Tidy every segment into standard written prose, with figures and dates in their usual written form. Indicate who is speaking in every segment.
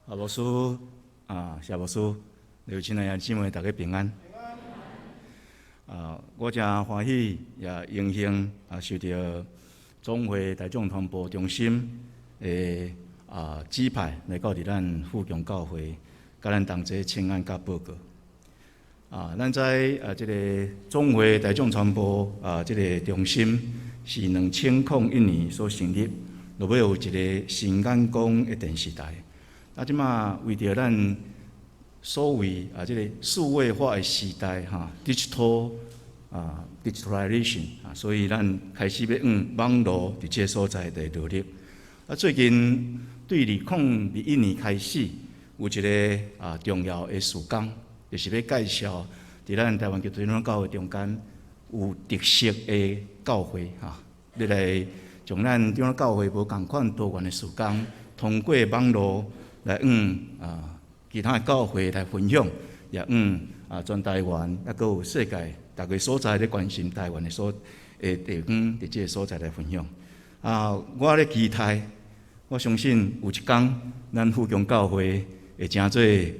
Speaker 1: 夏牧師啊，謝牧師，劉親愛的姊妹，大家平安。啊，我誠歡喜，也榮幸啊，受著總會大眾傳播中心的啊指派來到佇咱富強教會，佮咱同齊請安佮報告。啊，咱知啊，這个總會大眾傳播啊，這个中心是2001年所成立，落尾有一个新眼光的電視台。啊，這馬為著咱所謂啊，這个數位化的時代哈，digital 啊，digitalization 啊，所以咱開始欲往網路佇這个所在來努力。啊，最近對2021年開始，有一个啊重要的事工，就是欲介紹佇咱台灣基督長老教會中間有特色的教會哈，欲來將咱長老教會無仝款多元的事工，通過網路來向啊其他的教會來分享，也向啊全台灣，抑閣有世界逐个所在咧關心台灣的所的地方，佇這个所在來分享。啊，我咧期待，我相信有一工，咱富強教會會成做一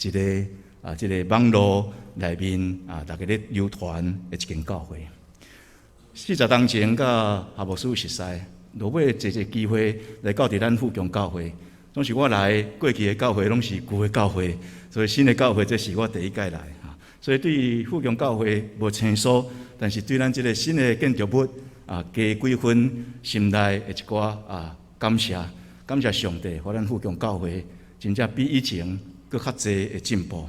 Speaker 1: 个啊，這个網路內面啊，逐家咧流傳的一間教會。40冬前，佮夏牧師熟似，落尾坐一个機會來到佇咱富強教會。總是我來過去的教會攏是舊的教會，所以新的教會這是我第一擺來哈。所以對富強教會無清楚，但是對咱這个新的建築物啊，加幾分心內的一寡啊感謝，感謝上帝，予咱富強教會真正比以前閣較濟的進步。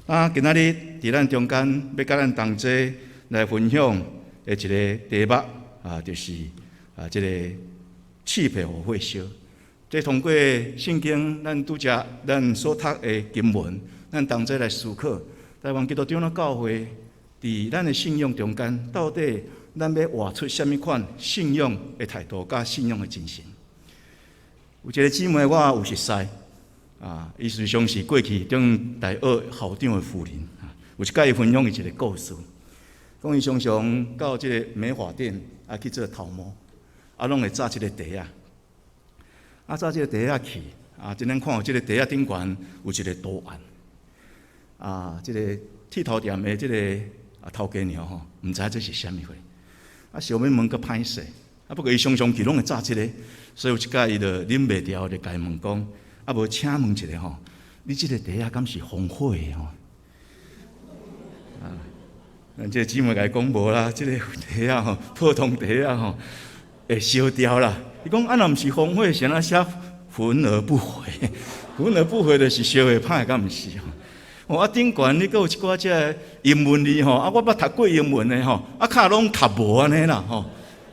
Speaker 1: 啊，今仔日佇咱中間欲佮咱同齊來分享的一个題目啊，就是啊，這个刺皮予火燒。這通過聖經，咱拄才咱所讀的經文，咱同齊來思考，台灣基督長老教會佇咱的信仰中間，到底咱欲活出啥物款信仰的態度佮信仰的精神？有一个姊妹，我有熟似，啊，伊實際上是過去中大學校長的夫人。啊，有一擺伊分享伊一个故事，講伊常常到這个美髮店啊去做頭毛，啊，攏會紮這个袋仔。啊，紮這个袋仔去，啊，這咱看有這个袋仔頂懸有一个圖案，啊，這个剃頭店的這个啊頭家娘吼，毋知這是啥物貨，啊，想欲問閣歹勢，啊，不過伊常常去攏會紮這个，所以有一擺伊就忍袂牢，就共伊問講，啊，無請問一下吼，你這个袋仔敢是防火的吼？啊，咱這个姊妹共伊講無啦，這个袋仔吼，普通袋仔吼，會燒掉啦。伊講啊，若毋是防火，是按怎寫焚而不毀？焚而不毀就是燒會歹，敢毋是吼？哦，啊頂懸你閣有一寡這个英文字吼，啊我捌讀過英文的吼，啊較攏讀無按呢啦吼。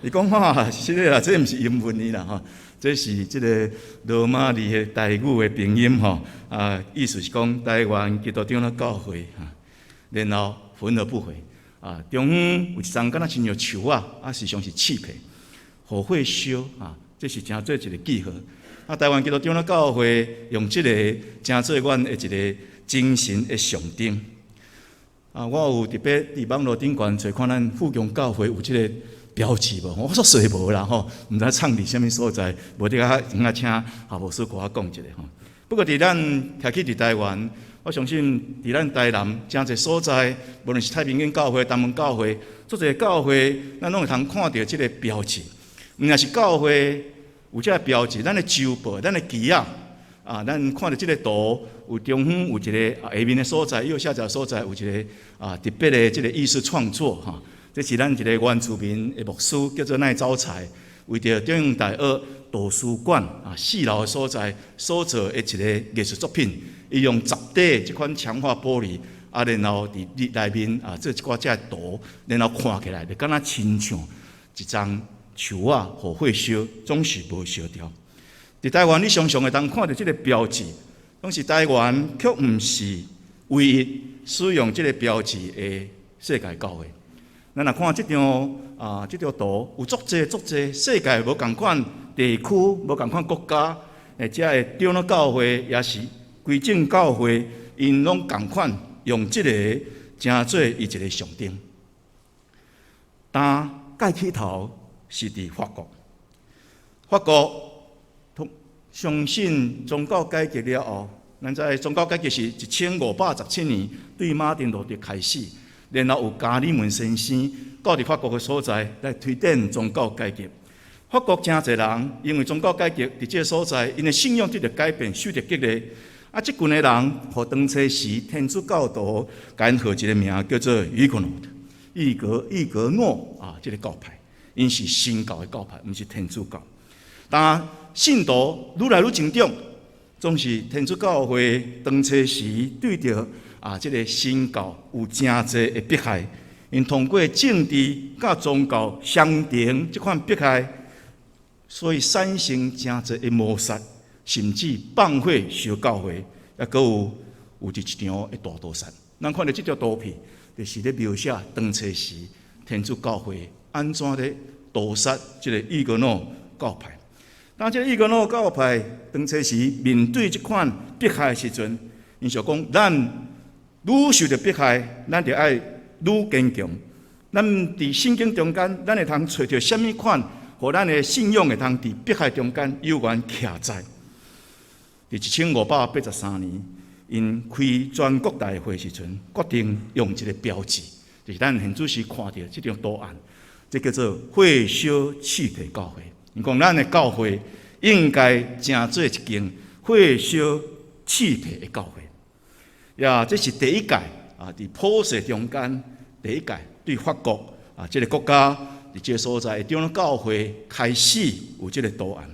Speaker 1: 伊講哈，是的啦，這毋是英文字啦吼，這是這个羅馬字的台語的拼音吼，啊，意思是講台灣基督長老教會哈，然後焚而不毀啊，中央有一層敢若親像樹仔，啊，實際上是刺皮，予火燒啊，這是成做一个記號。啊，台灣基督長老教會用這个成做阮的一个精神的象徵。啊，我有特別佇網路頂懸揣看咱富強教會有這个標誌無？我說實無啦吼，毋知藏佇啥物所在，無得較應該請夏牧師共我講一下吼。不過佇咱徛起佇台灣，我相信佇咱台南誠濟所在，無論是太平間教會、東門教會，足濟教會，咱攏會通看著這个標誌。毋但是教會有這个標誌，咱的周報、咱的旗仔啊，咱看著這个圖，有中央有一个下面的所在，右下角所在有一个啊特別的這个藝術創作哈。這是咱一个原住民的牧師，叫做賴昭才，為著中央大學圖書館啊四樓的所在所做的一个藝術作品，伊用十塊這款強化玻璃啊，然後佇內面啊做一寡這个圖，然後看起來就敢若親像一叢樹仔予火燒，總是無燒掉。佇台灣，你常常會當看著這个標誌，講是台灣卻毋是唯一使用這个標誌的世界教會。咱若看這張啊，這張圖有足濟足濟世界無仝款地區、無仝款國家，或者的長老教會，也是歸正教會，𪜶攏仝款用這个成做伊一个象徵。但蓋起頭是佇法國，法國通相信宗教改革了後，咱知宗教改革是1517年對馬丁路德開始，然後有加爾文先生到佇法國的所在來推展宗教改革。法國誠濟人因為宗教改革佇這个所在，𪜶的信仰得著改變，受著激勵。啊，這群的人，予當初時天主教徒共𪜶號一个名叫做伊格諾，伊格諾啊，這个教派，𪜶是新教的教派，毋是天主教。但信徒愈來愈增長，總是天主教會當初時對著啊這个新教有誠濟的迫害，𪜶通過政治佮宗教相重這款迫害，所以產生誠濟的謀殺，甚至放火燒教會，抑閣有佇一場的大屠殺。咱看著這張圖片，就是咧描寫當初時天主教會按怎咧屠殺這个伊格諾教派。當這个伊格諾教派當初時面對這款迫害的時陣，𪜶想講，咱愈受著迫害，咱就愛愈堅強。咱佇聖經中間，咱會通揣著啥物款，予咱的信仰會通佇迫害中間猶原徛在。佇1583年，𪜶開全國大會時陣，決定用一个標誌，就是咱現此時看著這張圖案，這叫做火燒刺皮教會。𪜶講咱的教會應該成做一間火燒刺皮的教會。呀，這是第一屆啊，佇普世中間第一屆對法國啊這个國家佇這个所在的長老教會開始有這个圖案。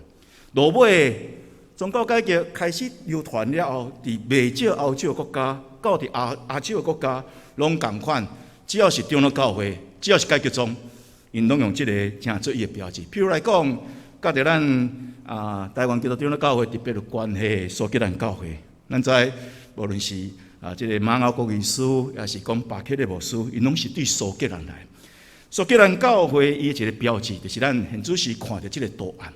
Speaker 1: 落尾宗教改革開始流傳了後，佇袂少歐洲國家，到佇亞洲的國家，攏仝款，只要是長老教會，只要是改革宗，𪜶攏用這个成做伊的標誌。譬如來講，佮著咱啊台灣基督長老教會特別有關係的蘇格蘭教會，咱知無論是啊這个馬奧國醫師，抑是講巴克的牧師，𪜶攏是對蘇格蘭來。蘇格蘭教會伊的一個標誌，就是咱現此時看著這个圖案。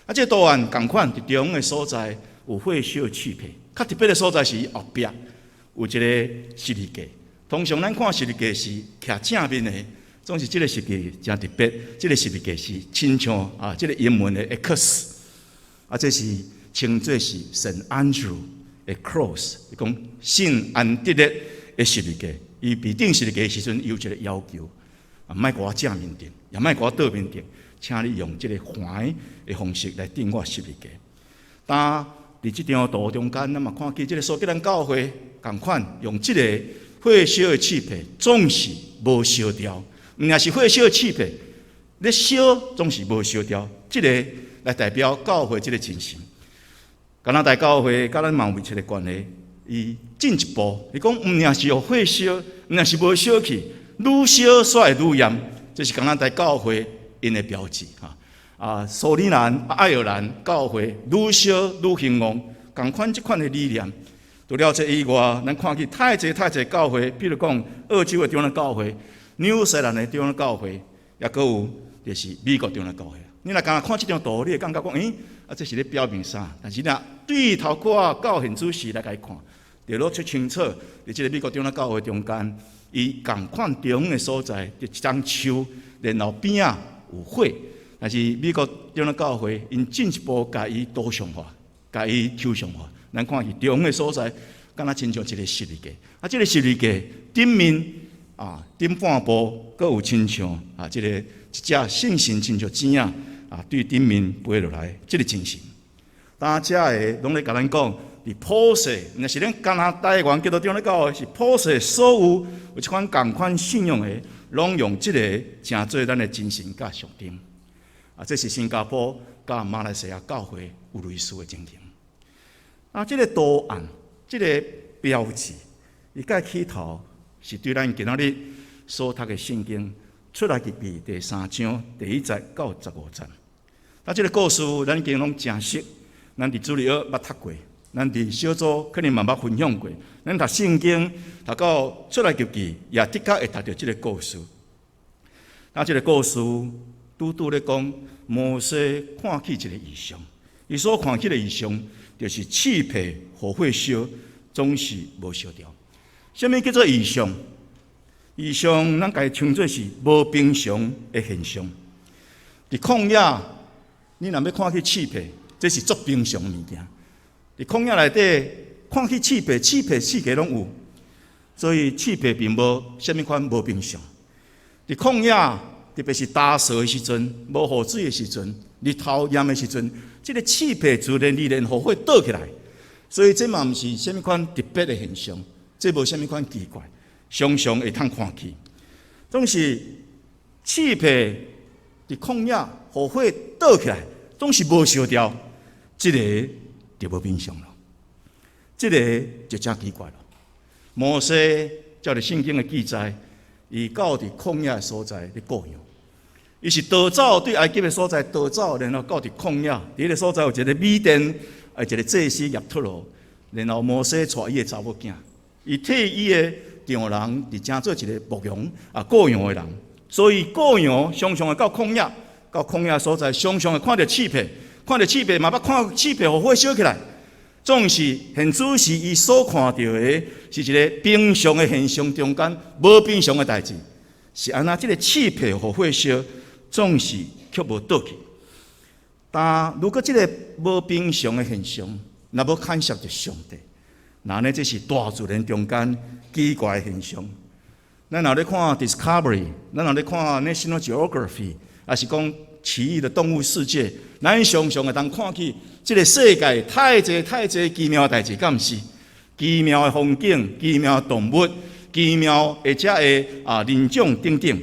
Speaker 1: 啊，這个圖案仝款，佇中央的所在有火燒刺皮，較特別的所在是後壁有一个十字架。通常咱看十字架是徛正面的，總是這个十字架誠特別。這个十字架是親像啊，這个英文的 X，啊，這是稱作是聖 Andrew 的 Cross，伊講聖安德烈的十字架。伊被釘十字架的時陣，有一个要求，啊，莫共我正面釘，也莫共我倒面釘。請你用這个橫的方式來釘我十字架。當佇這張圖中間，咱嘛看見這个蘇格蘭教會仝款用這个火燒的刺皮，總是無燒掉。毋但是火燒的刺皮，咧燒總是無燒掉。這个來代表教會這个精神。加拿大教會佮咱嘛有密切的關係，伊進一步，伊講毋但是用火燒，毋但是無燒去，愈燒煞會愈艷。這是加拿大教會𪜶的標誌哈。啊，蘇里南、愛爾蘭教會愈燒愈興旺，仝款這款的理念。除了這以外，咱看見太濟太濟教會，比如講澳洲的長老教會、紐西蘭的長老教會，抑閣有就是美國長老教會。你若敢看這張圖，你會感覺講，欸，啊，這是咧表明啥？但是若對頭殼仔到現此時來共伊看，就露出清楚，佇這个美國長老教會中間，伊仝款中央的所在，就一樟樹，然後邊仔有火。但是美國長老教會𪜶進一步共伊圖像化，共伊抽象化。咱看伊中央的所在，敢若親像一个十字架。啊，這个十字架頂面啊，頂半部閣有親像啊，這个一隻聖神親像錢仔啊，對頂面飛落來，這个情形。當遮个攏咧共咱講，佇普世，若是咱加拿大灣基督長老教會，是普世所有有這款仝款信仰的，攏用這个成做咱的精神佮象徵。啊，這是新加坡佮馬來西亞教會有類似的情形。啊，這个圖案，這个標誌，伊蓋起頭是對咱今仔日所讀的聖經出埃及記第三章第一節到15節。啊，這个故事咱已經攏誠熟，咱佇主日學捌讀過，咱佇小組可能嘛捌分享過。咱讀聖經讀到出埃及記，也的確會讀著這个故事。啊，這个故事拄拄咧講，摩西看見一个異象，伊所看見的異象，就是刺皮予火燒，總是無燒掉。啥物叫做異象？異象，咱共伊稱做是無平常的現象。佇曠野，你若欲看見刺皮，這是足平常的物件。佇曠野內底看起刺柏，刺柏四界攏有，所以刺柏並無啥物款無平常。佇曠野，特別是乾燥的時陣，無雨水的時陣，日頭炎的時陣，這個刺柏自然而然予火倒起來。所以這嘛毋是啥物款特別的現象，這無啥物款奇怪，常常會通看見。總是刺柏佇曠野予火倒起來，總是無燒掉，這個就無平常咯。這個就真奇怪咯。摩西照著聖經的記載，伊到佇曠野的所在咧顧羊，伊是逃走對埃及的所在逃走，然後到佇曠野，佇彼个所在有一個米甸，一個祭司葉忒羅，然後摩西帶伊的查某囝，伊替伊的丈人佇成做一個牧羊啊顧羊的人，所以顧羊常常會到曠野，到曠野所在，常常會看著刺柏，看著刺柏嘛捌看刺柏予火燒起來。總是現此時伊所看著的是一個平常的現象中間無平常的代誌，是按怎這個刺柏予火燒，總是卻無倒去。但如果這個無平常的現象，若欲牽涉著上帝，那呢這是大自然中間奇怪的現象。咱若咧看 Discovery，咱若咧看 National Geography，抑是講奇異的動物世界，咱常常會當看見這個世界太濟太濟奇妙的代誌，敢毋是？奇妙的風景、奇妙的動物、奇妙或者的啊人種等等。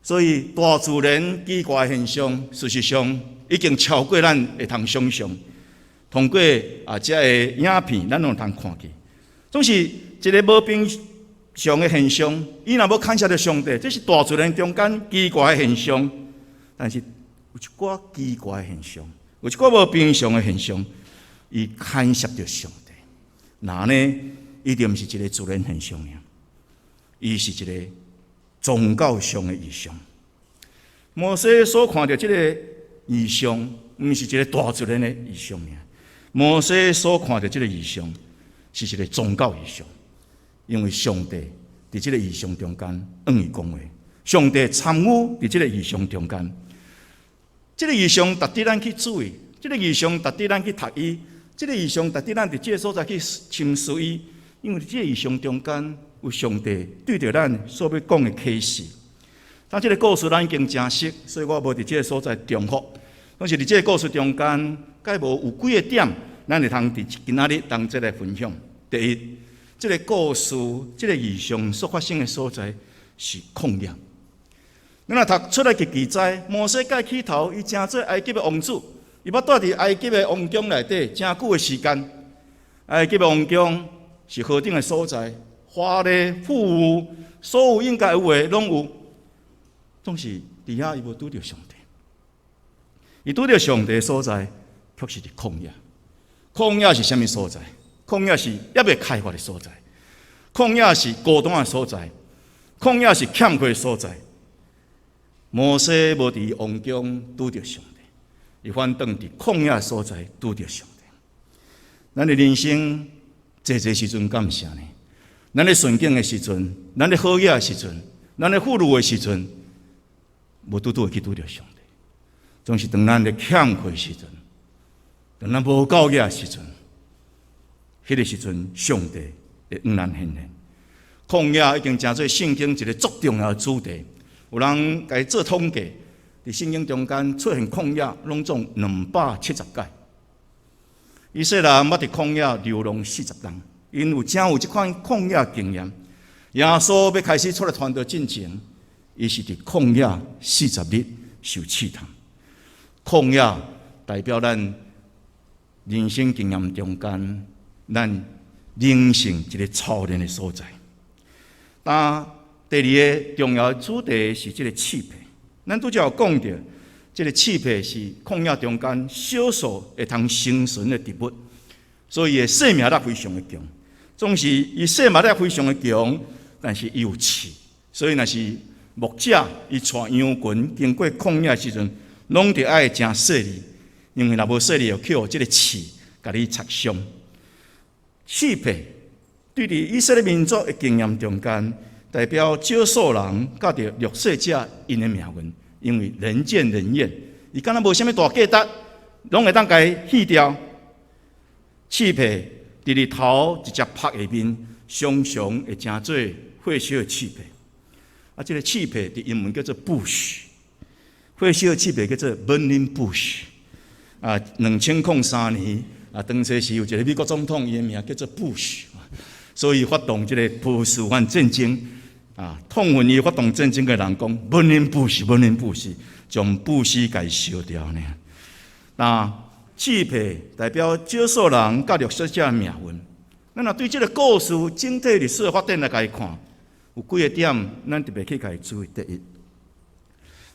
Speaker 1: 所以大自然奇怪的現象，事實上已經超過咱會通想象。通過啊這个影片，咱攏會通看見。總是一個無平常的現象，伊若欲牽涉著上帝，這是大自然中間奇怪的現象。但是有一寡奇怪的現象，有一寡無平常的現象，伊牽涉著上帝。那呢，伊就毋是一個自然現象爾，伊是一個宗教上的異象。摩西所看著這個異象，毋是一個大自然的異象爾。摩西所看著這個異象，是一個宗教異象，因為上帝佇這個異象中間向伊講話，上帝參與佇這個異象中間。這個異象值得咱去注意，這個異象值得咱去讀伊，這個異象值得咱佇這個所在去深思伊，因為佇這個異象中間有上帝對著咱所欲講的啟示。但這個故事咱已經誠熟，所以我無佇這個所在重複。但是佇這個故事中間，蓋無有幾個點，咱會通佇今仔日當這來分享。第一，這個故事、這個異象所發生的所在是曠野。咱若讀出埃及記載，摩西蓋起頭，伊成做埃及的王子，伊捌蹛佇埃及的王宮內底誠久的時間。埃及的王宮是何等的所在，華麗富裕，所有應該有的攏有。總是佇遐伊無拄著上帝，伊拄著上帝的所在，卻是佇曠野。曠野是啥物所在？曠野是猶未開發的所在，曠野是孤單的所在，曠野是欠缺的所在。摩西無佇王宮拄著上帝，伊反轉佇曠野所在拄著上帝。咱的人生濟濟時陣敢毋是按呢？咱咧順境的時陣，咱咧好額的時陣，咱咧富裕的時陣，無拄拄會去拄著上帝。總是當咱咧欠缺的時陣，當咱無夠額的時陣，彼個時陣上帝會向咱顯現。曠野已經成做聖經一個足重要的主題。有人共伊做統計，佇聖經中間出現曠野，攏總270擺。以色列人捌佇曠野流浪40冬，𪜶有誠有這款曠野經驗。耶穌欲開始出來傳道進前，伊是佇曠野40日受試探。曠野代表咱人生經驗中間，咱靈性一個操練的所在。但第二個重要的主題是這個刺柏。咱拄才有講著，這個刺柏是曠野中間少數會通生存的植物，所以伊的生命力非常的強。總是伊生命力非常的強，但是伊有刺，所以若是牧者伊帶羊群經過曠野的時陣，攏著愛誠細膩，因為若無細膩，會予這个刺共你插傷。刺柏對佇以色列民族的經驗中間，代表少數人佮著弱勢者𪜶的命運，因為人見人厭，伊敢若無啥物大價值，攏會當共去掉。刺柏佇日頭直接曝下面，常常會成做火燒的刺柏。啊，這個刺柏佇英文叫做 bush，火燒的刺柏叫做 burning bush。啊，2003年啊，當初時有一個美國總統，伊的名叫做 Bush，所以發動這個波斯灣戰爭。啊，痛恨伊發動戰爭的人講，burning bush，burning bush，將布斯共燒掉呢。那刺柏代表少數人佮弱勢者的命運。咱若對這個故事整體歷史的發展來共伊看，有幾個點，咱特別去共伊注意。第一，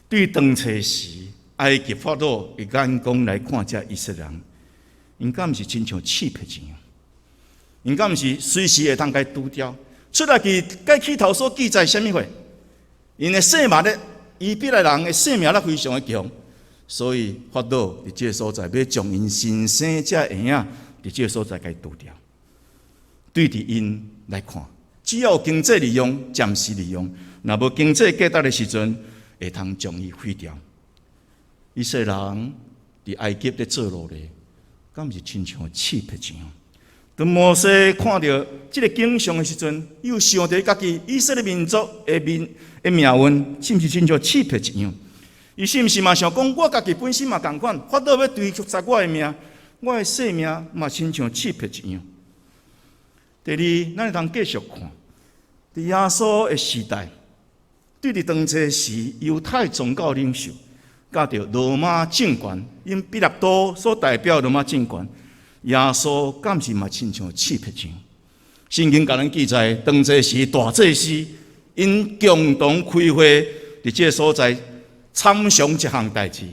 Speaker 1: 對當初時埃及法老的眼光來看，這以色列人，𪜶敢毋是親像刺柏一樣？𪜶敢毋是隨時會當共除掉？出埃及記起頭所記載啥物貨？𪜶的生命咧，伊比來人的生命力非常的強，所以法老佇這個所在欲將𪜶新生這嬰仔佇這個所在共除掉。對佇𪜶來看，只要有經濟利用，暫時利用；若無經濟價值的時陣，會通將伊毀掉。以色列人佇埃及咧做奴隸，敢毋是親像刺柏一樣？當摩西看著這個景象的時陣，伊有想著家己以色列民族的面的命運，是毋是親像刺柏一樣？伊是毋是嘛想講，我家己本身嘛仝款，法老欲追殺我的命，我的性命嘛親像刺柏一樣。第二，咱會通繼續看，佇耶穌的時代，對佇當初時猶太宗教領袖，佮著羅馬政權，𪜶彼拉多所代表羅馬政權，耶穌敢是嘛親像刺柏一樣？聖經共咱記載，當初時大祭司𪜶共同開會，佇這個所在參詳一項代誌，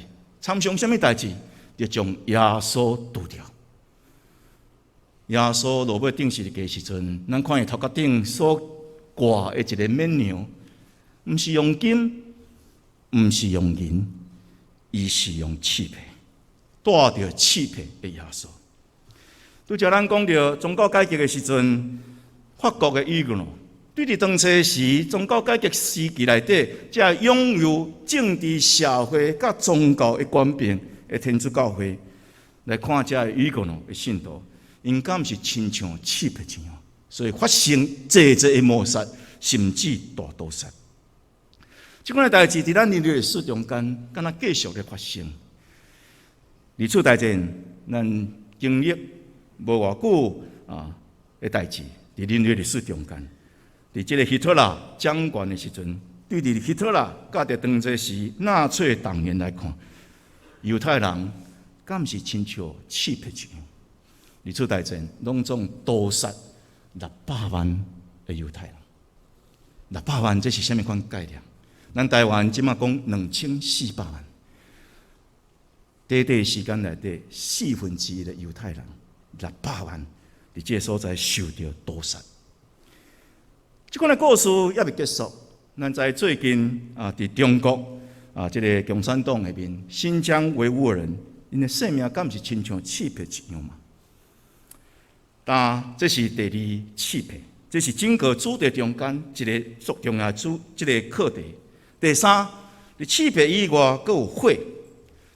Speaker 1: 參詳啥物代誌？就將耶穌除掉。耶穌落尾釘十字架的時陣，咱看伊頭殼頂所掛的一個冕旒，毋是用金，毋是用銀，伊是用刺柏，帶著刺柏的耶穌。拄才咱講著宗教改革的時陣，法國的羽諾，對佇當初時宗教改革時期內底，這擁有政治、社會佮宗教的權柄的天主教會來看這個羽諾的信徒，𪜶敢是親像刺柏一樣，所以發生濟濟的謀殺，甚至大屠殺。這款的代誌佇咱人類歷史中間，敢若繼續咧發生。二次大戰，咱經歷無偌久啊的代誌，佇人類歷史中間，佇這個希特勒掌權的時陣，對佇希特勒佮佇當初時納粹黨員來看，猶太人敢是親像刺柏一樣？二次大戰攏總屠殺600萬的猶太人，六百萬這是啥物款概念？咱台灣這馬講2400萬，短短時間內底四分之一的猶太人六百萬，佇這個所在受著屠殺。這款的故事猶未結束。咱在最近啊，佇中國啊，這個共產黨下面，新疆維吾爾人，𪜶的性命敢是親像刺柏一樣嘛？但這是第二刺柏，這是整個主題中間一個足重要主這個課題。第三，佇刺柏以外，閣有火。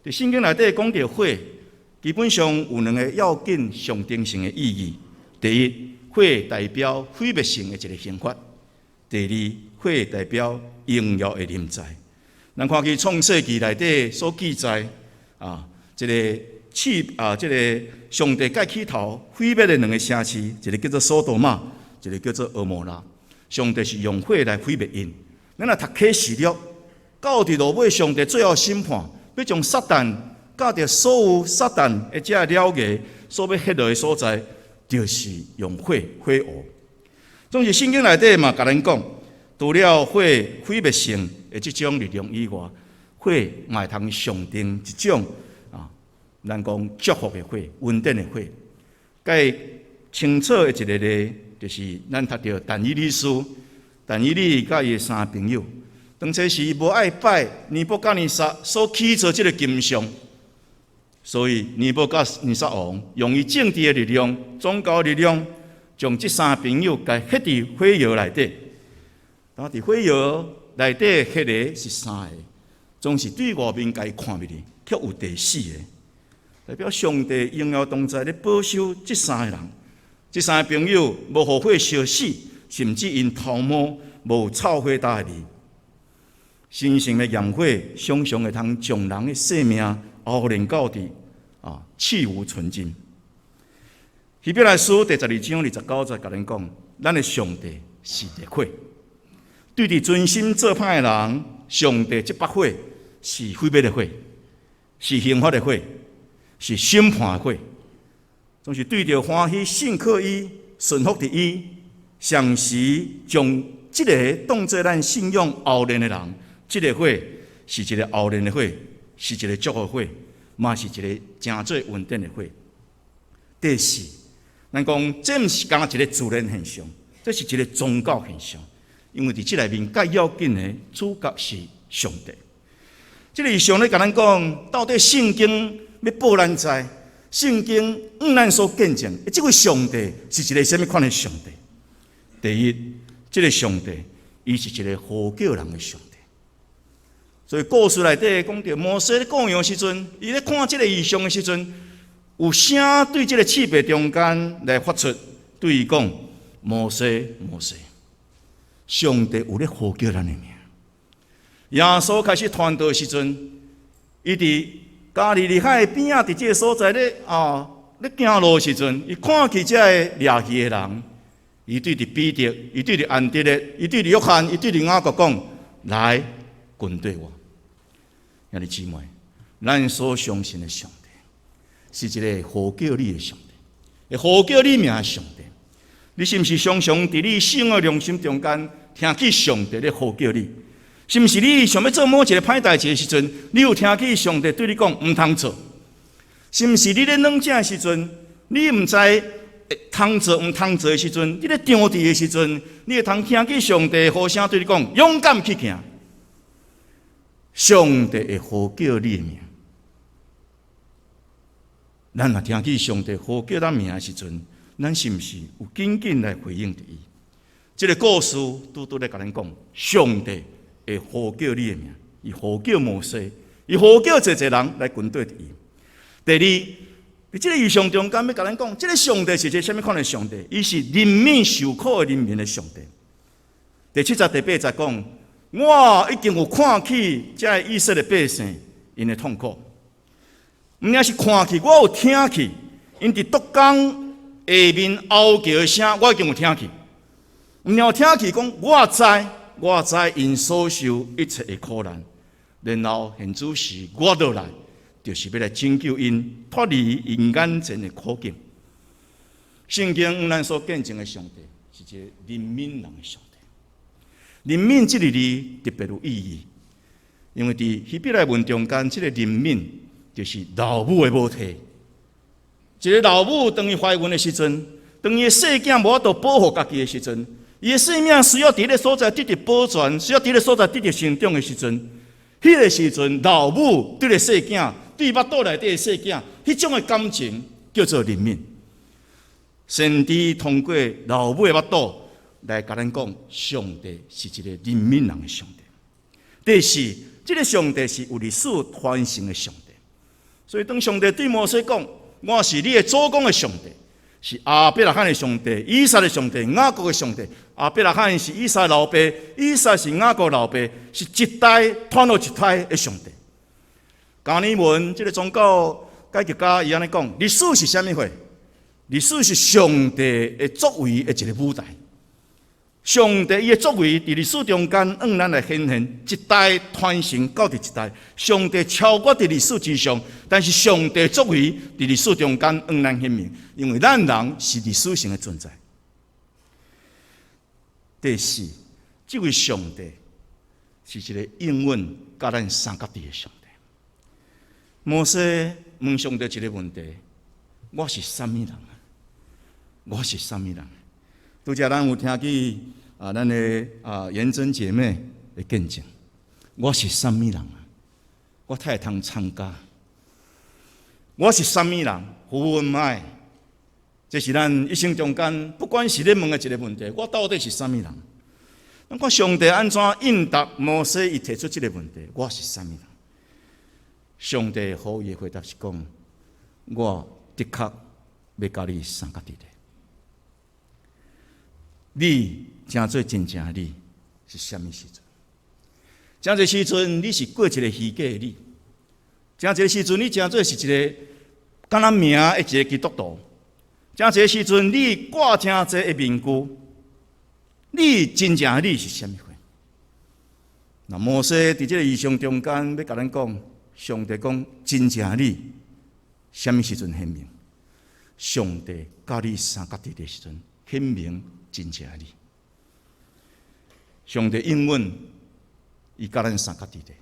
Speaker 1: 佇聖經內底講著火，基本上有兩個要緊象徵性的意義。第一，火代表毀滅性的一個刑罰；第二，火代表榮耀的臨在。咱看見創世記內底所記載啊，這個刺啊，這個上帝蓋起頭毀滅的兩個城市，一個叫做所多瑪，一個叫做蛾摩拉。上帝是用火來毀滅𪜶。咱若讀啟示錄，到佇落尾，上帝最後審判，欲將撒旦佮著所有撒旦的這獠牙所欲彼落的所在，就是用火火湖。總是聖經內底嘛，共咱講，除了火毀滅性的這種力量以外，火嘛會通象徵一種啊，咱講祝福的火、恩典的火。較清楚的一個例，就是咱讀著但以理書，但以理佮伊的三朋友，當初時無愛拜尼布甲尼撒所起造這個金像，所以尼布甲尼撒王用伊政治的力量、宗教力量，將這三朋友共彼佇火窯內底。當佇火窯內底彼個是三個，總是對外面共伊看入去，卻有第四個。代表上帝榮耀同在咧保守這三个人，這三个朋友無予火燒死，甚至𪜶頭毛無臭火焦的味。神聖的焰火，常常會通將人的性命熬煉到佇啊，去蕪存菁。希伯來書第12章29節共咱講，咱的上帝是烈火，對佇存心做歹的人，上帝這把火是毀滅的火，是刑罰的火，是審判的火，總是對著歡喜信靠伊、順服佇伊，同時將這个當做咱信仰熬煉的人。這个火是一个熬煉的火，是一个祝福火，嘛是一个誠做穩定的火。第四，咱講這毋是干焦一个自然現象，這是一个宗教現象，因為佇這內面較要緊的主角是上帝。這个異象咧，共咱講，到底聖經欲報咱知，聖經向咱所見證，這位上帝是一个啥物款的上帝？第一，這个上帝，伊是一个呼叫人的上帝。所以故事內底講著摩西咧顧羊時陣，伊咧看這个異象的時陣，有聲對這个刺柏中間來發出，對伊講：摩西，摩西，上帝有咧呼叫咱的名。耶穌開始傳道的時陣，伊佇加利利海邊仔，佇這个所在咧啊咧行路的時陣，伊看見這个掠魚的人，伊對著彼得，伊對著安德烈，伊對著約翰，伊對著雅各講：來，跟綴我。兄弟姊妹，咱所相信的上帝是一个呼叫你的上帝，會呼叫你名的上帝。你是毋是常常佇你性的良心中間聽見上帝咧呼叫你？是毋是你想欲做某一个歹代誌的時陣，你有聽見上帝對你講毋通做？是毋是你咧軟正的時陣，你毋知通做毋通做的時陣，你咧張持的時陣，你會通聽見上帝呼聲對你講勇敢去行？上帝會呼叫你的名，咱若聽見上帝呼叫咱名的時陣，咱是毋是有緊緊來回應著伊？這个故事拄拄咧共咱講，上帝會呼叫你的名，伊呼叫摩西，伊呼叫濟濟人來跟綴著伊。第二，佇這个異象中間欲共咱講，這个上帝是一个啥物款的上帝？伊是憐憫受苦的人民的上帝。第七節、第八節講，我已經有看見這个以色列百姓𪜶的痛苦，毋但是看見，我有聽見，𪜶佇督工下面哀叫的聲，我已經有聽見。毋但有聽見講，我知，我知𪜶所受一切的苦難，然後現此時我落來，就是欲來拯救𪜶脫離𪜶眼前的苦境。聖經向咱所見證的上帝是一个憐憫人的上帝。憐憫這个字特別有意義，因為佇希伯來文中間，這个憐憫就是老母的母體。一个老母當伊懷孕的時陣，當伊的細囝無法度保護家己的時陣，伊的性命需要佇彼个所在得著保全，需要佇彼个所在得著成長的時陣，彼个時陣老母對个細囝，對腹肚內底的細囝，彼種的感情叫做憐憫。先知通過老母的腹肚來共咱講，上帝是一個憐憫人的上帝。第四，這个上帝是有歷史傳承的上帝。所以當上帝對摩西講：我是你的祖公的上帝，是亞伯拉罕的上帝、以撒的上帝、雅各的上帝。亞伯拉罕是以撒老爸，以撒是雅各老爸，是一代傳予一代的上帝。加爾文這个宗教改革家伊按呢講：歷史是啥物貨？歷史是上帝的作為的一个舞台。上帝伊的作為佇歷史中間，向咱來顯現一代傳承到佇一代。上帝超越佇歷史之上，但是上帝作為佇歷史中間向咱顯明，因為咱人是歷史性的存在。第四，這位上帝是一个永遠佮咱相佮佇的上帝。摩西問上帝一个問題：我是啥物人啊？我是啥物人？拄才咱有聽見啊，咱的啊妍珍姐妹的見證。我是啥物人啊？我太會通參加。我是啥物人？Who am I？這是咱一生中間，不管是咧問的一个問題：我到底是啥物人？咱看上帝按怎應答摩西，伊提出這个問題：我是啥物人？上帝予伊的回答是講：我的確欲佮你相佮佇咧。你成做真正你是啥物時陣？誠濟時陣你是過一個虛假的你，誠濟時陣你成做是一個敢若名的一個基督徒，誠濟時陣你掛誠濟的面具，你真正的你是啥物貨？那摩西佇這個異象中間欲共咱講，上帝講真正你啥物時陣顯明？上帝佮你相佮佇的時陣顯明真正你。上帝應允伊佮咱相佮佇咧，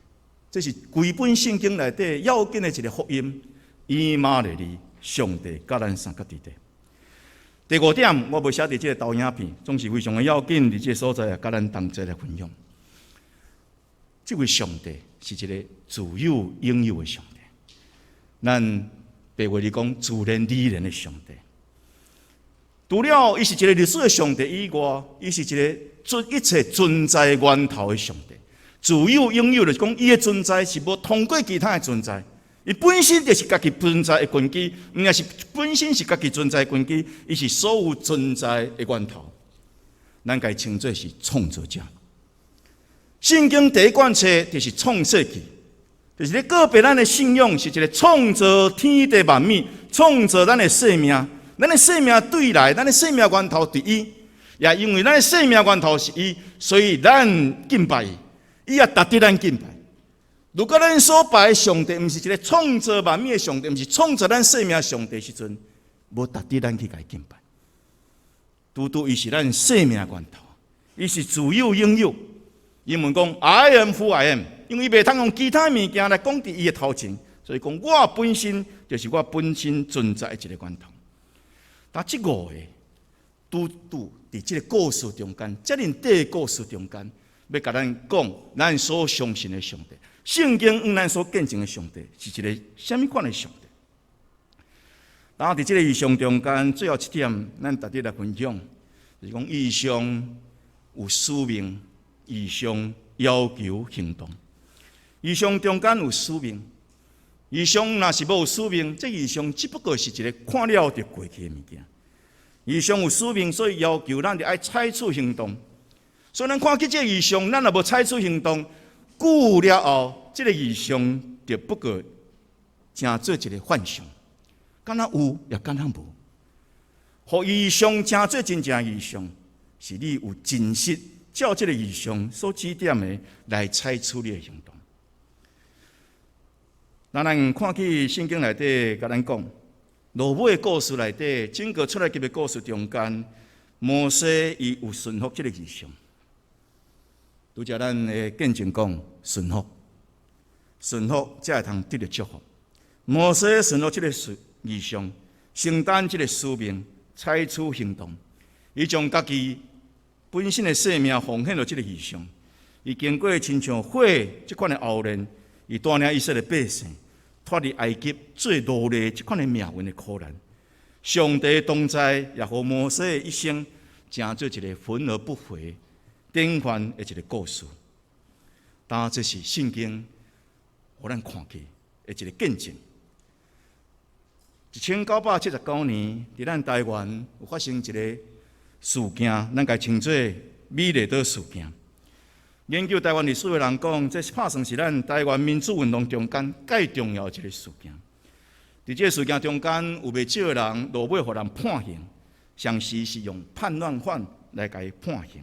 Speaker 1: 這是規本聖經內底要緊的一個福音。以馬內利，上帝佮咱相佮佇咧。第五點，我無寫佇這個投影片，總是非常的要緊，佇這個所在也佮咱同齊來分享。這位上帝是一個自有永有的上帝，咱白話來講，自然而然的上帝。除了伊是一個歷史的上帝以外，伊是一個存一切存在源頭的上帝。自有永有就是講，伊的存在是無通過其他的存在，伊本身就是家己存在的根基，毋也是本身是家己存在的根基，伊是所有存在的源頭。咱共伊稱做是創造者。聖經第一卷冊就是創世記，就是咧告白咱的信仰是一個創造天地萬物、創造咱的生命。咱的生命對來，咱的生命源頭佇伊，也因為咱的生命源頭是伊，所以咱敬拜伊，伊也值得咱敬拜。如果咱所拜的上帝毋是一個創造萬物的上帝，毋是創造咱生命的上帝時陣，無值得咱去共伊敬拜。獨獨伊是咱生命源頭，伊是自有永有。英文講 I am who I am，因為伊袂通用其他物件來講佇伊的頭前，所以講我本身就是我本身存在的一個源頭。但這五個拄拄佇這個故事中間，遮爾短的故事中間，欲共咱講咱所相信的上帝，聖經向咱所見證的上帝是一個啥物款的上帝？然後佇這個異象中間，最後一點，咱值得來分享，就是講異象有使命。異象要求行動，異象中間有使命。異象若是無使命，這異象只不過是一個看了就過去的物件。異象有使命，所以要求咱就愛採取行動。所以咱看見這個異象，咱若無採取行動，久了後，這個異象就不過成做一個幻象，敢若有，也敢若無。予異象成做真正異象，是你有真實照這個異象所指點的來採取你的行動。那咱看去聖經內底，共咱講，落尾的故事內底，整個出埃及的故事中間，摩西伊有順服這個異象。拄才咱的見證講順服，順服才會通得著祝福。摩西順服這個異象，承擔這個使命，採取行動，伊將家己本身的生命奉獻予這個異象，伊經過親像火這款的熬煉，伊帶領以色列百姓脫離埃及做奴隸這款的命運的苦難。上帝同在，也予摩西的一生成做一個焚而不毀、典範的一個故事。當這是聖經，予咱看見的一個見證。1979年，佇咱台灣有發生一個事件，咱共稱做美麗島事件。研究台灣歷史的人講，這是拍算是咱台灣民主運動中間蓋重要的一個事件。佇這個事件中間，有袂少的人落尾予人判刑，上時是用叛亂犯來共伊判刑。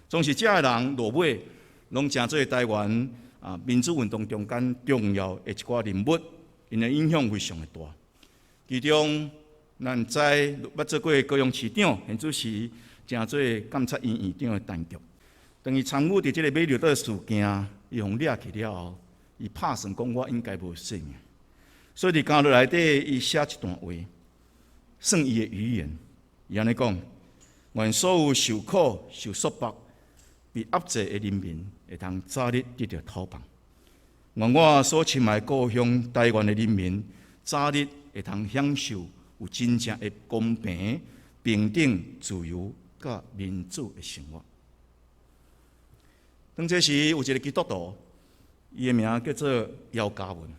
Speaker 1: 總是這的人落尾攏成做台灣民主運動中間重要的一寡人物，𪜶的影響非常的大。其中，咱知捌做過高雄市長，現主時成做監察院院長的陳菊。當伊參與佇這個美麗島事件，伊予掠去了後，伊拍算講我應該無性命，所以佇監獄內底，伊寫一段話，算伊的遺言。伊按呢講：願所有受苦、受束縛、被壓制的人民，會通早日得著解放；願我所親愛故鄉台灣的人民，早日會通享受有真正的公平、平等、自由佮民主的生活。當這時有一個基督徒，伊的名叫做姚嘉文。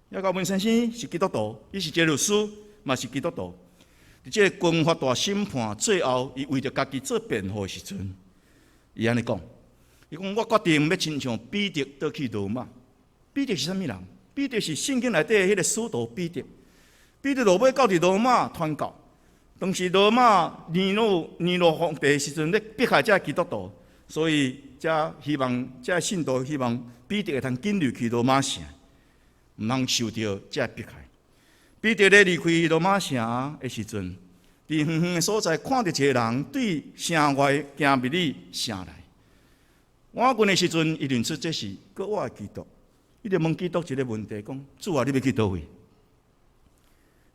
Speaker 1: 姚嘉文先生是基督徒，伊是一個律師，嘛是基督徒。佇這个軍法大審判最後，伊為著家己做辯護的時陣，伊按呢講：伊講我決定欲親像彼得倒去羅馬。彼得是啥物人？彼得是聖經內底彼个使徒彼得。彼得落尾到佇羅馬傳教。當時羅馬尼祿尼羅皇帝時陣咧迫害這基督徒，所以才希望這信徒希望彼得會通緊入去羅馬城，毋通受著這迫害。彼得咧離開羅馬城的時陣，佇遠遠的所在看著一个人對城外行入去城內。倚近的時陣，伊認出這是閣活的基督。伊就問基督一个問題，講：主啊，你欲去佗位？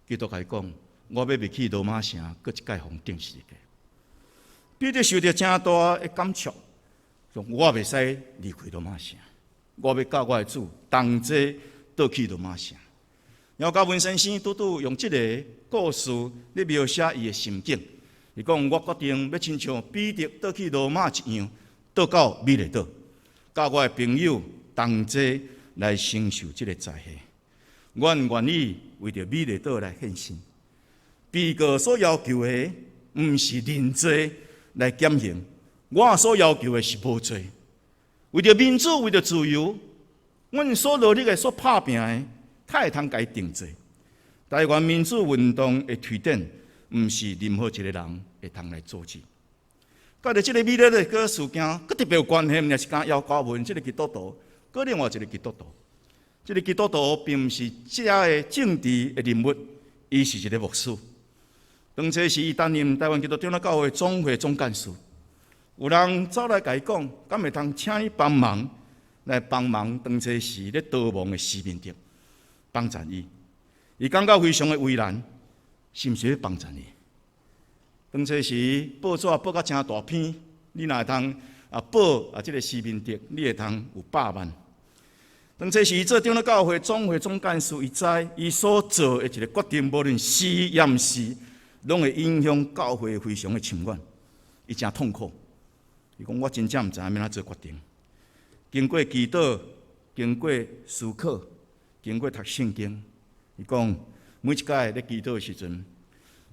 Speaker 1: 基督共伊講：我欲入去羅馬城，閣一擺予人釘十字架。彼得受著誠大的感觸，講我袂使離開羅馬城，我欲佮我的主同齊倒去羅馬城。姚嘉文先生拄拄用這个故事咧描寫伊的心境。伊講：我決定欲親像彼得倒去羅馬一樣，倒到美麗島，佮我的朋友同齊來承受這个災禍。阮願意為著美麗島來獻身。被告所要求的，毋是認罪來減刑，我所要求的是無罪。為著民主，為著自由，阮所努力的、所拍拚的，較會通共伊定罪。台灣民主運動的推展，毋是任何一個人會通來阻止。佮著這个美麗島事件，閣特別有關係，毋是干姚嘉文這个基督徒，閣另外一个基督徒。這个基督徒並毋是遮个政治的人物，伊是一个牧師。當初時伊擔任台灣基督長老教會總會總幹事，有人走來共伊講，敢會通請你幫忙來幫忙當初時咧逃亡的施明德，幫贊伊。伊感覺非常的為難，是毋是欲幫贊伊？當初時報紙報甲誠大篇，你若會通啊報啊這个施明德，你會通有百萬。當初時伊做長老教會總會總幹事，伊知伊所做的一个決定，無論是抑毋是，攏會影響教會非常的深遠。伊誠痛苦，伊講我真正毋知影欲按怎做決定。經過祈禱，經過思考，經過讀聖經，伊講每一擺咧祈禱的時陣，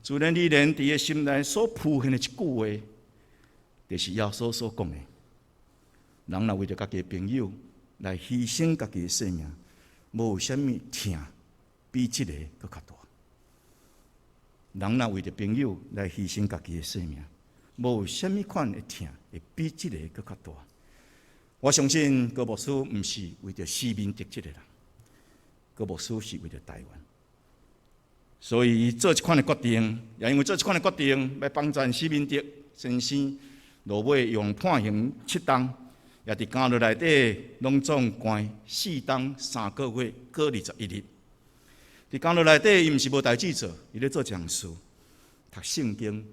Speaker 1: 自然而然佇伊心內所浮現的一句話，就是耶穌所講的：人若為著家己的朋友來犧牲家己的性命，無有啥物疼比這个閣較大。人若為著朋友來犧牲家己的性命，無有啥物款的疼會比這个閣較大。我相信高牧師毋是為著施明德這个人，高牧師是為著台灣，所以伊做這款的決定，也因為做這款的決定，欲幫贊施明德先生，落尾用判刑7冬，也佇監獄內底攏總關4冬3個月，閣21日。佇監獄內底，伊毋是無代誌做，伊咧做一項事，讀聖經、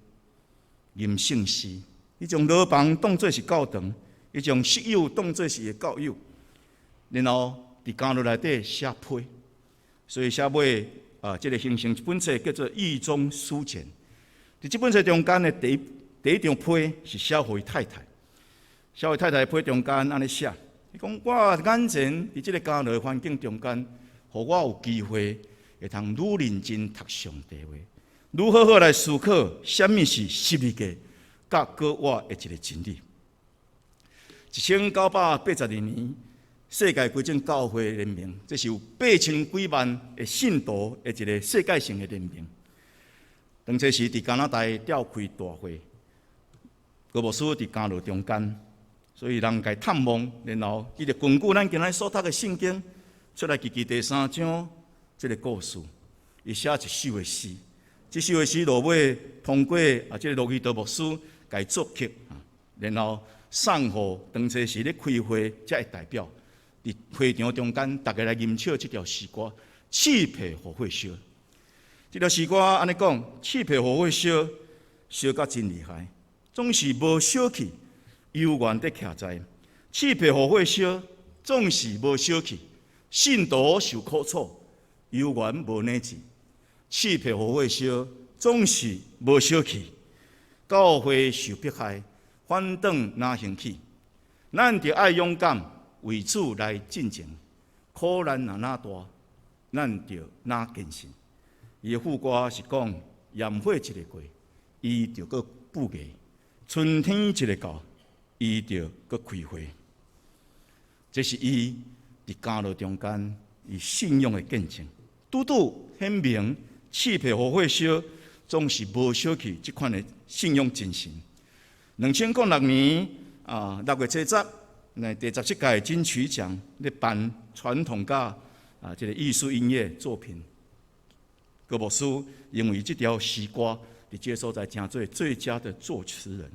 Speaker 1: 吟聖詩。伊將牢房當做是教堂，伊將室友當做是伊的教友，然後佇監獄內底寫批，所以寫尾啊，這个形成一本冊叫做《獄中書簡》。佇這本冊中間的第一張批是寫予伊太太，寫予太太批中間按呢寫，伊講我眼前佇這个監獄的環境中間，予我有機會會通愈認真讀上帝話，愈好好來思考啥物是十字架佮閣活的一个真理。1982年，世界歸正教會聯盟，這是有八千幾萬的信徒的一个世界性的聯盟。當初時佇加拿大召開大會，高牧師佇監獄中間，所以人共伊探望，然後伊就根據咱今仔所讀的聖經，出埃及記第三章這个故事，伊寫一首的詩。這首的詩落尾通過啊，這个羅基德牧師共伊作曲，然後送予當初時咧開會這个代表，佇會場中間，逐家來吟唱這條詩歌《刺皮予火燒》。這條詩歌按呢講，刺皮予火燒，燒甲真厲害，總是無燒去，猶原佇徛在。刺皮予火燒，總是無燒去，信徒受苦楚，猶原無躡止。刺皮予火燒，總是無燒去，教會受迫害，反轉若興起。咱著愛勇敢為主來進前，苦難若哪大，咱著哪堅信。伊的副歌是講：炎火一个過，伊就閣布藝；春天一个到，伊就閣開花。這是伊佇監牢中間伊信仰的見證。拄拄顯明，刺皮予火燒，總是無燒去這款的信仰精神。2006年啊6月70，那第17屆金曲獎咧頒傳統佮這个藝術音樂作品。高牧師因為這條詩歌，佇這个所在成做最佳的作詞人。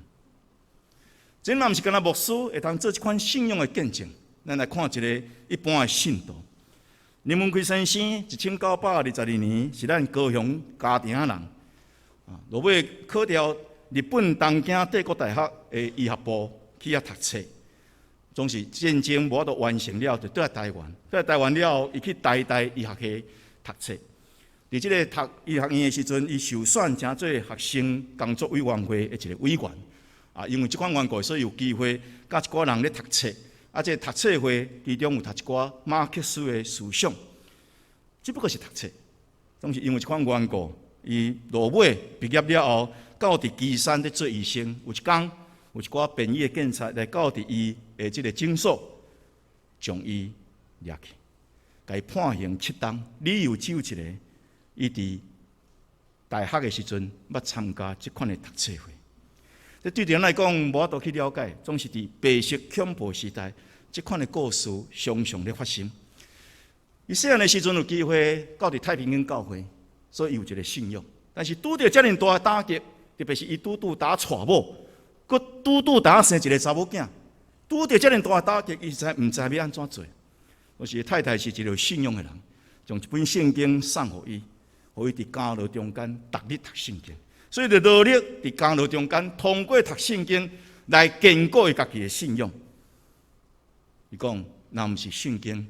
Speaker 1: 這嘛毋是干焦牧師會當做這款信仰的見證。咱來看一个一般的信徒，林文奎先生，1922年是咱高雄嘉定人，落尾考著日本東京帝國大學的醫學部去遐讀冊，總是戰爭無法度完成了，就轉來台灣。轉來台灣了後，伊去台大醫學系讀冊。佇這个讀醫學院的時陣，伊受選成做學生工作委員會的一个委員。因為這款緣故，所以有機會佮一寡人咧讀冊。這个讀冊會其中有讀一寡馬克思的思想，只不過是讀冊，總是因為這款緣故，伊落尾畢業了後，到佇旗山咧做醫生。有一工，有一寡便衣的警察來到佇伊的這个診所，將伊掠去，共伊判刑7冬。理由只有一个，伊佇大學的時陣捌參加這款的讀冊會。這對咱來講，無法度去了解，總是佇白色恐怖時代，這款的故事常常咧發生。伊細漢的時陣有機會到佇太平間教會，所以伊有一个信仰。但是拄著遮爾大的打擊，特別是伊拄拄打娶某，閣拄拄打生一个查某囝，拄著遮爾大的打擊，伊實在毋知欲按怎做。就是太太是一个有信仰的人，將一本聖經送予伊，予伊佇監牢中間逐日讀聖經。所以就努力佇監牢中間通過讀聖經來堅固伊家己的信仰。伊講，若毋是聖經，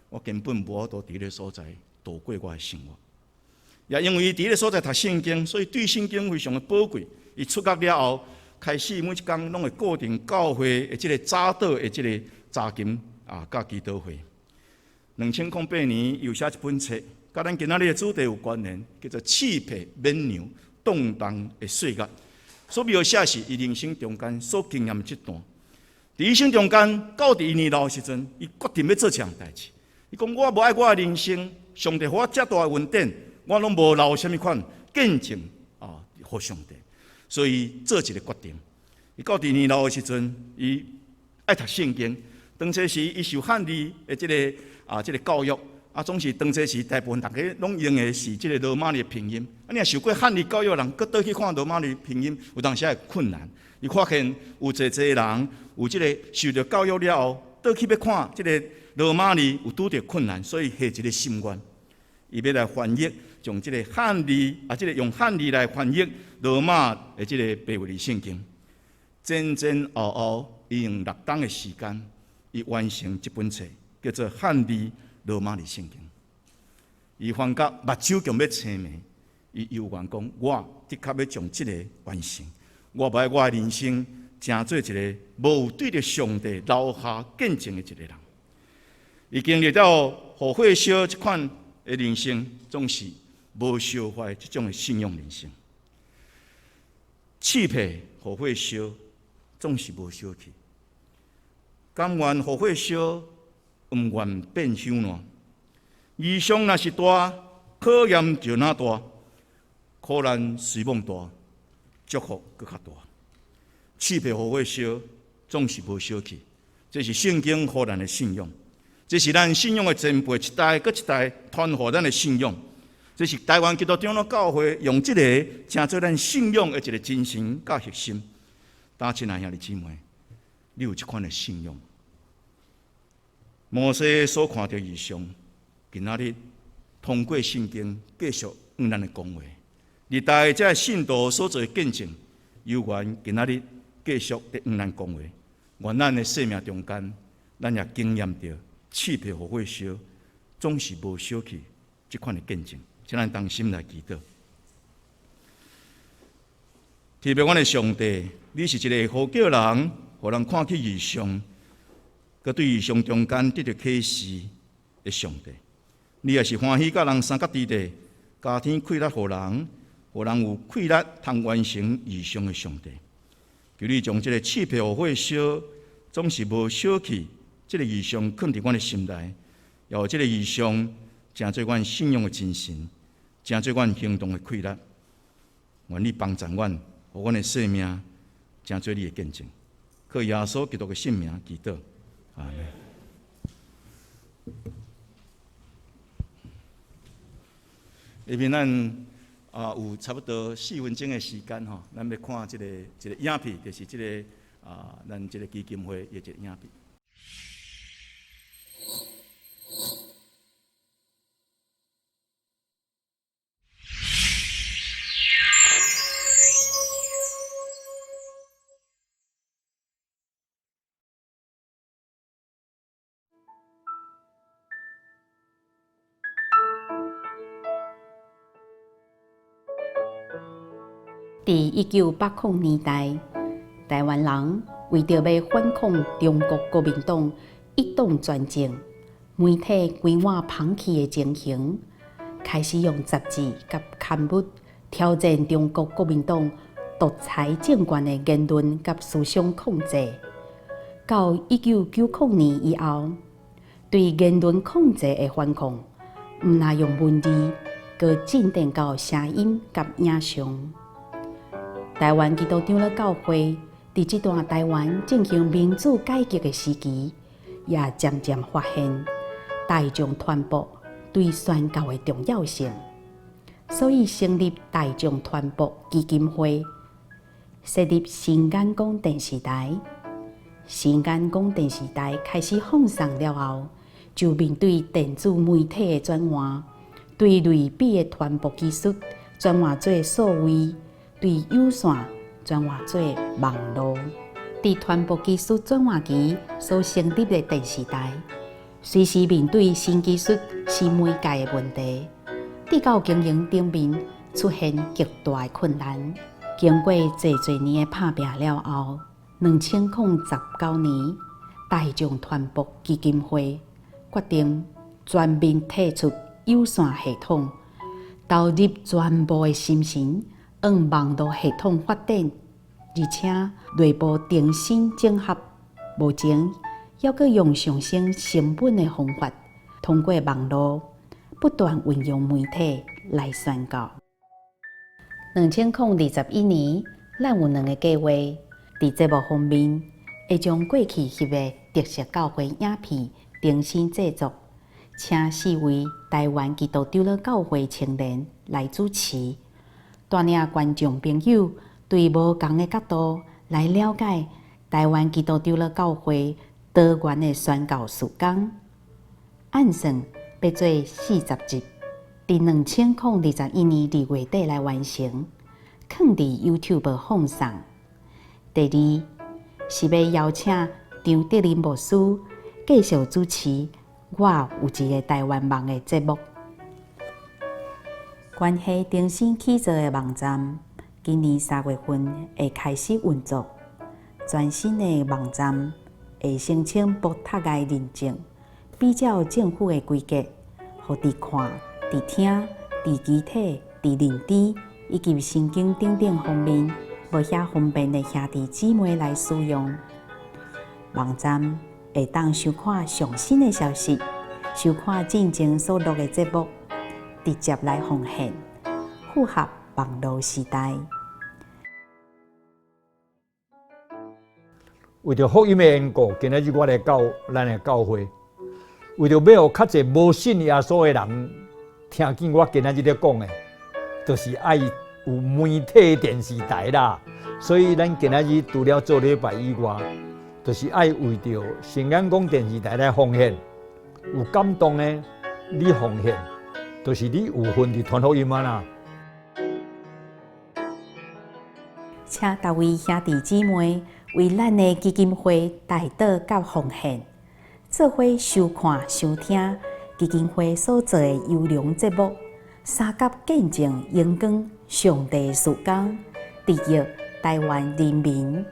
Speaker 1: 我根本無法度佇彼个所在度過我的生活。也因為伊佇彼个所在讀聖經，所以對聖經非常的寶貴。伊出獄了後，開始每一工攏會固定教會的這个早禱的這个查經佮祈禱會。2008年又寫一本冊，佮咱今仔日的主題有關聯，叫做《刺皮免娘動盪的歲月》。所描寫是伊人生中間所經驗的這段。佇一生中間，到佇伊年老的時陣，伊決定欲做一項代誌。伊講：我無愛我的人生，上帝予我遮大的恩典，我攏無留啥物款見證予上帝。所以做一个決定。伊到佇年老的時陣，伊愛讀聖經。當初時，伊受漢字的這个教育，總是當初時大部分大家攏用的是這个羅馬字拼音。你若受過漢字教育的人，閣倒去看羅馬字拼音，有當時會困難。伊發現有濟濟人有這个受著教育了後，倒去欲看這个羅馬字有拄著困難，所以下一个心願，伊欲來翻譯，將這个漢字這个用漢字來翻譯羅馬的這个白話字聖經。前前後後，伊用6冬的時間，伊完成這本冊，叫做《漢字羅馬字聖經》。伊發覺目睭強欲青盲，伊猶原講：我的確欲將這个完成。我無愛我的人生成做一个無對著上帝留下見證的一个人。伊經歷到予火燒這款的人生，總是無燒壞這種的信仰人生。刺皮予火燒，總是無燒去。甘願予火燒，毋願變朽爛。異象若是大，考驗就若大；苦難雖罔大，祝福閣較大。刺皮予火燒，總是無燒去。這是聖經予咱的信仰，這是咱信仰的前輩一代閣一代傳予咱的信仰。這是台灣基督長老教會用這个成做咱信仰的一个精神佮核心。大親愛兄弟姊妹，你有這款的信仰？摩西所看著異象，今仔日通過聖經繼續向咱來講話。歷代這信徒所做的見證，猶原今仔日繼續佇向咱講話。願咱的生命中間，咱也經驗著刺皮予火燒，總是無燒去這款的見證。請咱同心來祈禱。天父阮的上帝，你是一个呼叫人，予人看起異象，閣對異象中間得著啟示的上帝。你也是歡喜佮人相佮佇咧，加添氣力予人，予人有氣力通完成異象的上帝。求你將這個刺鼻的火燒，總是無燒去，這個異象囥佇阮的心內，也予這個異象成做阮信仰的精神，成做阮行動的氣力。願你幫贊阮，予阮的生命成做你的見證。靠耶穌基督的聖名祈禱，阿們。下面咱啊有差不多4分鐘的時間吼，咱欲看這個一個影片，就是這個啊，咱這個基金會的一個影片。
Speaker 2: 佇1980年代，台灣人為著欲反抗中國國民黨一黨專政，媒體規碗捧去的情形，開始用雜誌佮刊物挑戰中國國民黨獨裁政權的言論佮思想控制。到1990年以後，對言論控制的反抗，毋但用文字，閣進展到聲音佮影像。台灣基督長老教會佇這段台灣進行民主改革的時期，也漸漸發現大眾傳播對宣教的重要性，所以成立大眾傳播基金會，設立新眼光電視台。新眼光電視台開始放送了後，就面對電子媒體的轉換，對類比的傳播技術轉換做數位。對有線轉換做網路，佇傳播技術轉換期所成立的電視台，隨時面對新技術、新媒介的問題，直到經營頂面出現極大的困難。經過濟濟年的拍拚了後，2019年，大眾傳播基金會決定全面退出有線系統，投入全部的心神。往網路系統發展，而且內部重新整合，目前猶閣用上省成本的方法，通過網路不斷運用媒體來宣教。2021年，咱有兩个計劃，佇節目方面，會將過去翕的特色教會影片重新製作，請四位台灣基督長老教會青年來主持。帶領觀眾朋友對無仝的角度來了解台灣基督長老教會多元的宣教事工。按算欲做40集，佇2021年2月底來完成，囥佇 YouTube 放送。第二是欲邀請張德林牧師繼續主持我有一个台灣夢的節目。關係重新起造的網站，今年3月份會開始運作。全新的網站會申請無窒礙認證，比照政府的規格，予佇看、佇聽、佇肢體、佇認知以及神經等等方面無遐方便的兄弟姊妹來使用。網站會當收看上新的消息，收看進前所錄的節目。直接來奉獻，符合網路時代。
Speaker 3: 為著福音的緣故，今仔日我來到咱的教會，為著欲予較濟無信耶穌的人聽見我今仔日咧講的，就是愛有媒體電視台啦。所以咱今仔日除了做禮拜以外，就是愛為著新眼光電視台來奉獻，有感動的你奉獻。就是你有份佇傳福音啊啦！
Speaker 2: 請各位兄弟姊妹為咱的基金會代禱佮奉獻，做伙收看收聽基金會所做的優良節目，相佮見證榮光上帝事工，得益台灣人民。